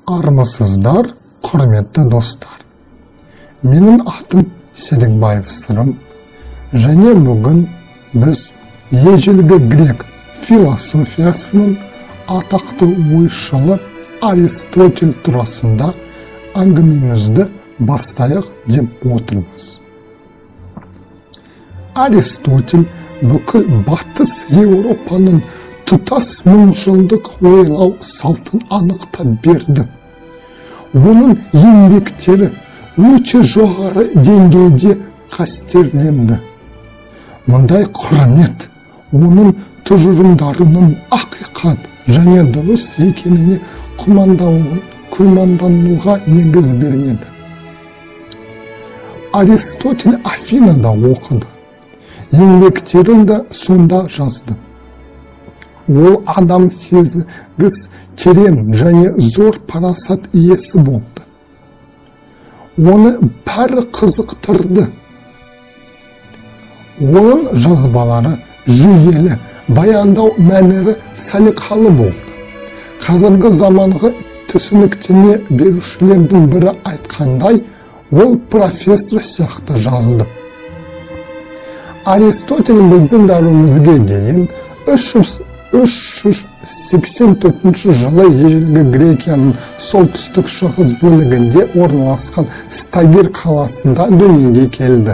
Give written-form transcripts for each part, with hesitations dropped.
Армысыздар, құрметті достар. Менің атым Серікбаев Сырым. Және бүгін біз ежелгі грек философиясының атақты ойшылы Аристотель турасында әңгімемізді бастайық деп отырмыз. Аристотель бүкіл Батыс Еуропаның тұтас мыңжылдық ойлау салтын анықтап берді. Оның еңбектері өте жоғары деңгейде қастерленді. Мұндай құрмет оның тұжырымдарының ақиқат және дұрыс екеніне күмәндануға негіз бермеді. Аристотель Афинада оқыды, еңбектерін де сонда жазды. Ол адам сезгіш, терең және зор парасат иесі болды. Оны бәрі қызықтырды. Оның жазбалары жүйелі, баяндау мәнері салиқалы болды. Қазіргі заманғы түсініктеме берушілердің бірі айтқандай, ол профессор сияқты жазды. Аристотель біздің дәуірімізге дейін 384 жылы ежелгі Грекияның солтүстік шығыс бөлігінде орналасқан Стагир қаласында дүниеге келді.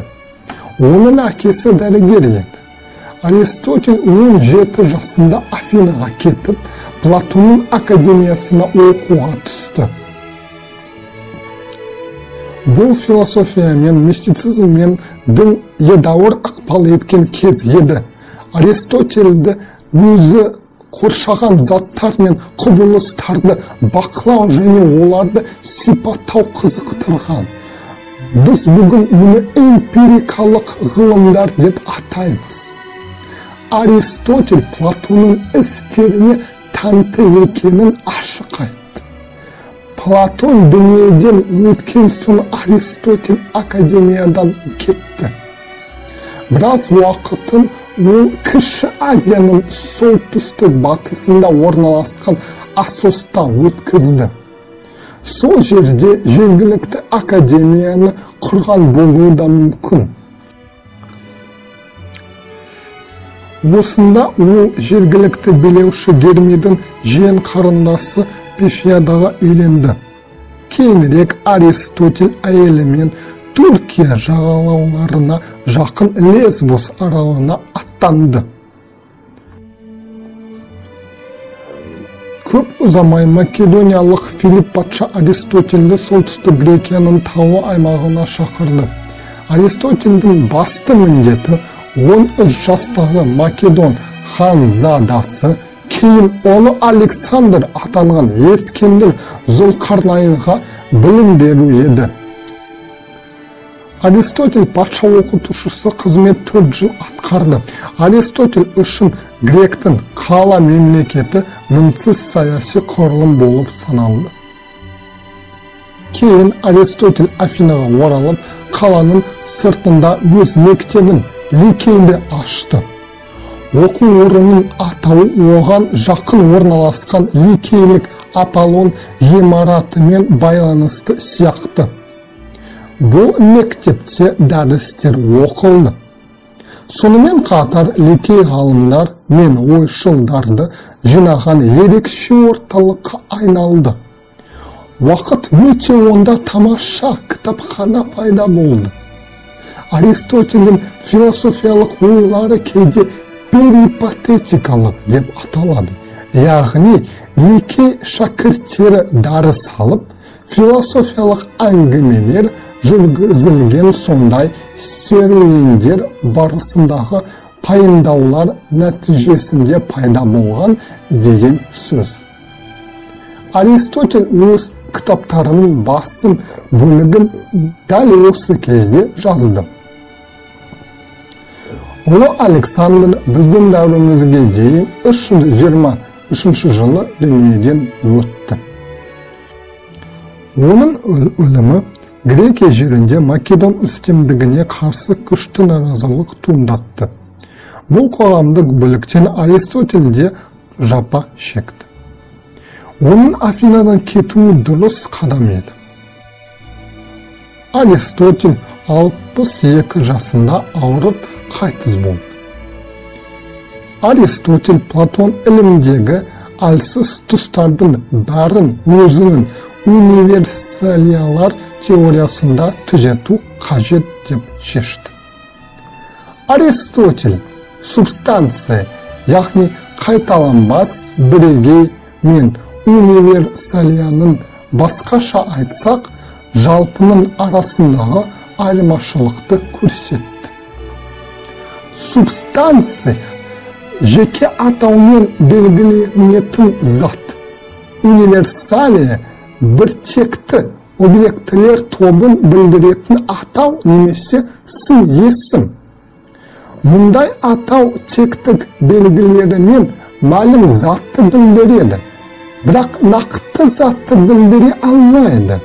Оның әкесі дәрігер еді. Аристотель 17 жасында Афинаға кетіп, Платонның академиясына оқуға түсті. Бұл философия мен мистицизм мен дін едәуір ықпал еткен кез еді. Аристотельді өзі қоршаған заттар мен құбылыстарды бақылау және оларды сипаттау қызықтырған. Біз бүгін мұны эмпирикалық ғылымдар деп атаймыз. Аристотель Платонның істеріне тәнті екенін ашық айтты. Платон дүниеден өткен соң Аристотель академиядан кетті. Біраз уақытын ол Кіші Азияның солтүстік батысында орналасқан Асоста өткізді. Сол жерде жергілікті академияны құрған болуы да мүмкін. Осында ол жергілікті билеуші Гермидің жиен қарындасы Пифиадаға үйленді. Кейінірек Аристотель әйелімен Түркия жағалауларына жақын Лесбос аралына аттанды. Көп ұзамай македониялық Филипп патша Аристотельді солтүстік Грекияның таулы аймағына шақырды. Аристотельдің басты міндеті 13 жастағы Македон ханзадасы, кейін ұлы Александр атанған Ескендір Зұлқарнайынға білім беру еді. Аристотель патша оқытушысы қызмет 4 жыл атқарды. Аристотель үшін гректің қала мемлекеті мінсіз саяси құрылым болып саналды. Кейін Аристотель Афинаға оралып, қаланың сыртында өз мектебін Ликейді ашты. Оқу орнының атауы оған жақын орналасқан Ликейлік Аполлон ғимаратымен байланысты сияқты. Бұл мектепте дәрістер оқылды. Сонымен қатар Ликей ғалымдар мен ойшылдарды жинаған ерекше орталыққа айналды. Уақыт өте онда тамаша кітапхана пайда болды. Аристотельдің философиялық ойлары кейде перипатетикалық деп аталады. Яғни Ликей шәкірттері дәріс алып, философиялық әңгімелер жүргізілген сондай серуендер барысындағы пайымдаулар нәтижесінде пайда болған деген сөз. Аристотель өз кітаптарының басым бөлігін дәл осы кезде жазды. Ұлы Александр біздің дәуірімізге дейін 323 жылы дүниеден өтті. Оның өлімі Грекия жерінде Македон үстемдігіне қарсы күшті наразылық туындатты. Бұл қоғамдық бөліктен Аристотель де жапа шекті. Оның Афинадан кетуі дұрыс қадам еді. Аристотель 62 жасында ауырып қайтыс болды. Аристотель Платон ілімдегі әлсіз тұстардың бәрін өзінің универсалиялар теориясында түзету қажет деп шешті. Аристотель субстанция, яғни қайталанбас бірегей мен универсалияның, басқаша айтсақ, жалпының арасындағы айырмашылықты көрсетті. Субстанция жеке атаумен белгіленетін зат. Универсалия біртекті объектілер тобын білдіретін атау немесе сын есім. Мұндай атау тектік белгілерімен мәлім затты білдіреді, бірақ нақты затты білдіре алмайды.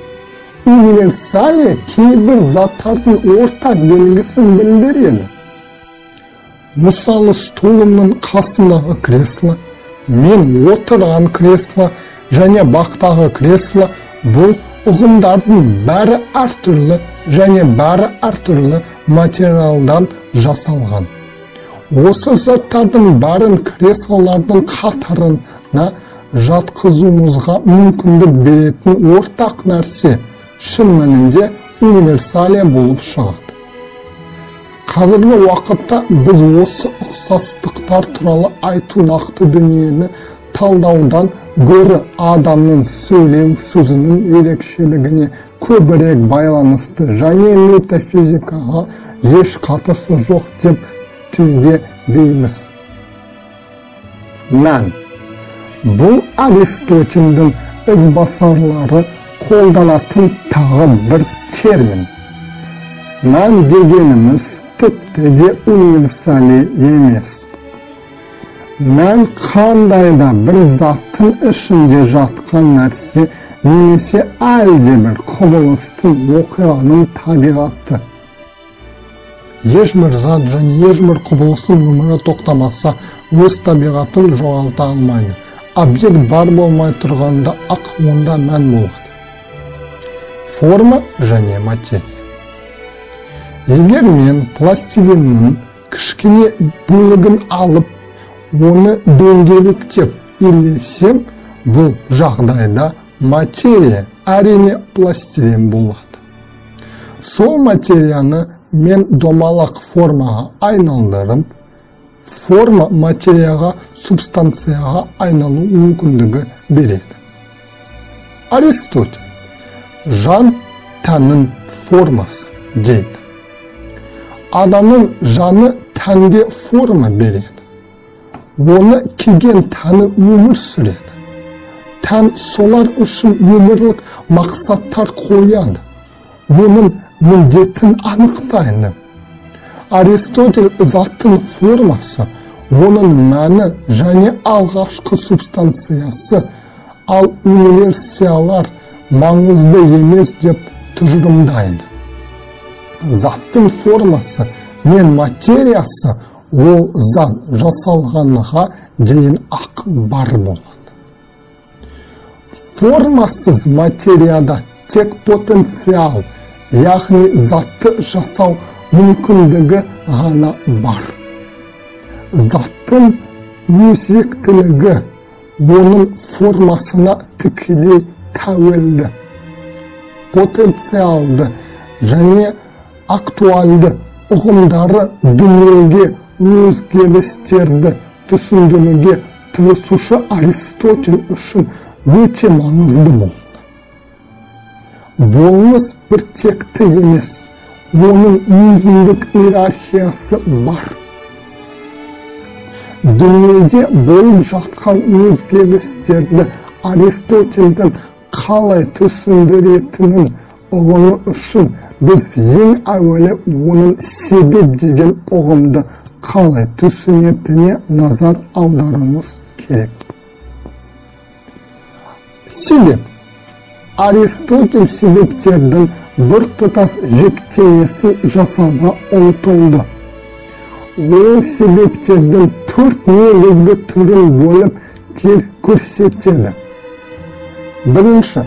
Универсалия кейбір заттардың ортақ белгісін білдіреді. Мысалы, столымның қасындағы кресло, мен отырған кресло және бақтағы кресло бұл ұғымдардың бәрі әртүрлі және бәрі әртүрлі материалдан жасалған. Осы заттардың бәрін креслолардың қатарына жатқызуымызға мүмкіндік беретін ортақ нәрсе шын мәнінде универсалия болып шығады. Қазіргі уақытта біз осы ұқсастықтар туралы айту нақты дүниені талдаудан гөрі адамның сөйлеу сөзінің ерекшелігіне көбірек байланысты және метафизикаға еш қатысы жоқ деп түйге дейміз. Мән. Бұл Аристотельдің ізбасарлары қолданатын тағы бір термин. Мән дегеніміз тіпті де универсали емес. Мән қандай да бір заттың ішінде жатқан нәрсе немесе әлдебір құбылыстың, оқиғаның табиғаты. Ешбір зат және ешбір құбылыстың өмірі тоқтамаса, өз табиғатын жоғалта алмайды. Объект бар болмай тұрғанда ақ онда мән болады. Форма және материя. Егер мен пластилиннің кішкене бөлігін алып, оны дөңгелектеп илесем, бұл жағдайда материя әрине пластилин болады. Сол материяны мен домалақ формаға айналдырып, форма материяға, субстанцияға айналу мүмкіндігі береді. Аристотель жан тәннің формасы дейді. Адамның жаны тәнге форма береді. Оны киген тәні өмір сүреді. Тән солар үшін өмірлік мақсаттар қояды. Оның міндетін анықтайды. Аристотель заттың формасы, оның мәні және алғашқы субстанциясы, ал универсиялар маңызды емес деп тұжырымдайды. Заттың формасы мен материясы ол зат жасалғанға дейін ақ бар болады. Формасыз материяда тек потенциал, яғни затты жасау мүмкіндігі ғана бар. Заттың өзектілігі оның формасына тікелей тәуелді. Потенциалды және актуалды ұғымдары дүниеге өзгерістерді түсіндіруге тырысушы Аристотель үшін өте маңызды болды. Болмыс біртекті емес, оның өзіндік иерархиясы бар. Дүниеде болып жатқан өзгерістерді Аристотельдің қалай түсіндіретінін ұғыну үшін біз ең әуелі оның себеп деген ұғымды қалай түсінетініне назар аударуымыз керек. Себеп. Аристотель себептердің біртұтас жіктемесін жасауға ұмтылды. Ол себептердің төрт негізгі түрін бөліп көрсетеді. Бірінші,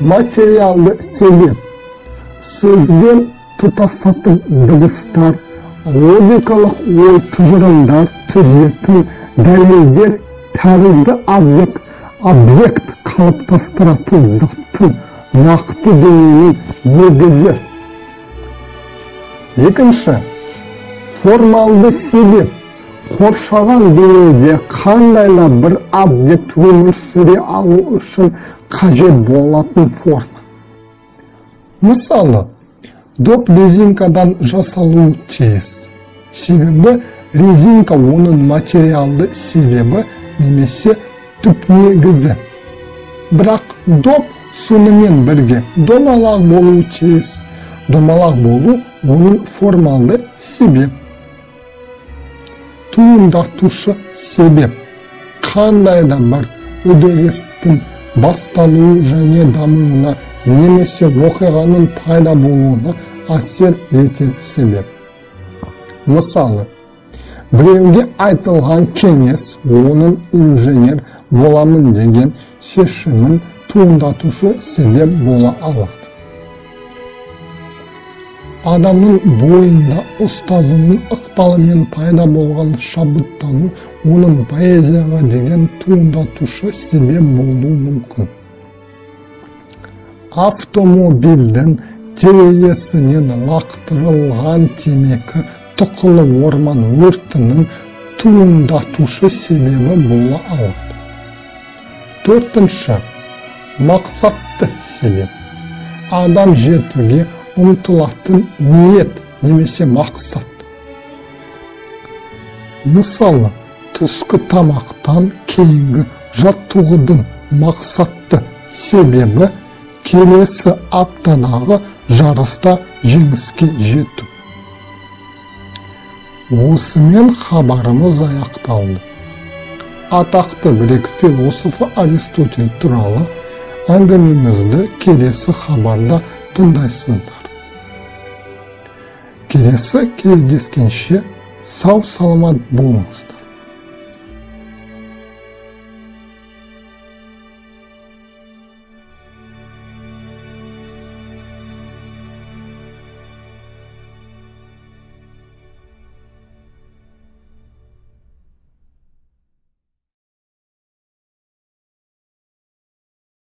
материалды себеп. Сөзбен тұтасатын дыбыстар, логикалық ой тұжырымдар түзетін дәлелдер тәрізді объект қалыптастыратын заттың нақты дүниенің негізі. Екінші, формалды себеп. Қоршаған дүниеде қандай да бір объект өмір сүре алу үшін қажет болатын форма. Мысалы, доп резинкадан жасалуы тиіс. Себебі резинка оның материалды себебі немесе түпнегізі. Бірақ доп сонымен бірге домалақ болуы тиіс. Домалақ болу оның формалды себеп. Туындатушы себеп. Қандай да бір үдерістің басталуы және дамуына немесе оқиғаның пайда болуына әсер етер себеп. Мысалы, біреуге айтылған кеңес оның инженер боламын деген шешімін туындатушы себеп бола алады. Адамның бойында ұстазының ықпалымен пайда болған шабыттану оның поэзияға деген туындатушы себеп болуы мүмкін. Автомобильдің терезесінен лақтырылған темекі тұқылы орман өртінің туындатушы себебі бола алады. Төртінші, мақсатты себеп. Адам жетуге ұмтылатын ниет немесе мақсат. Мысалы, түскі тамақтан кейінгі жаттығудың мақсатты себебі келесі аптадағы жарыста жеңіске жету. Осымен хабарымыз аяқталды. Атақты грек философы Аристотель туралы әңгімемізді келесі хабарда тыңдайсыздар. Келесі кездескенше сау саламат болыңыздар.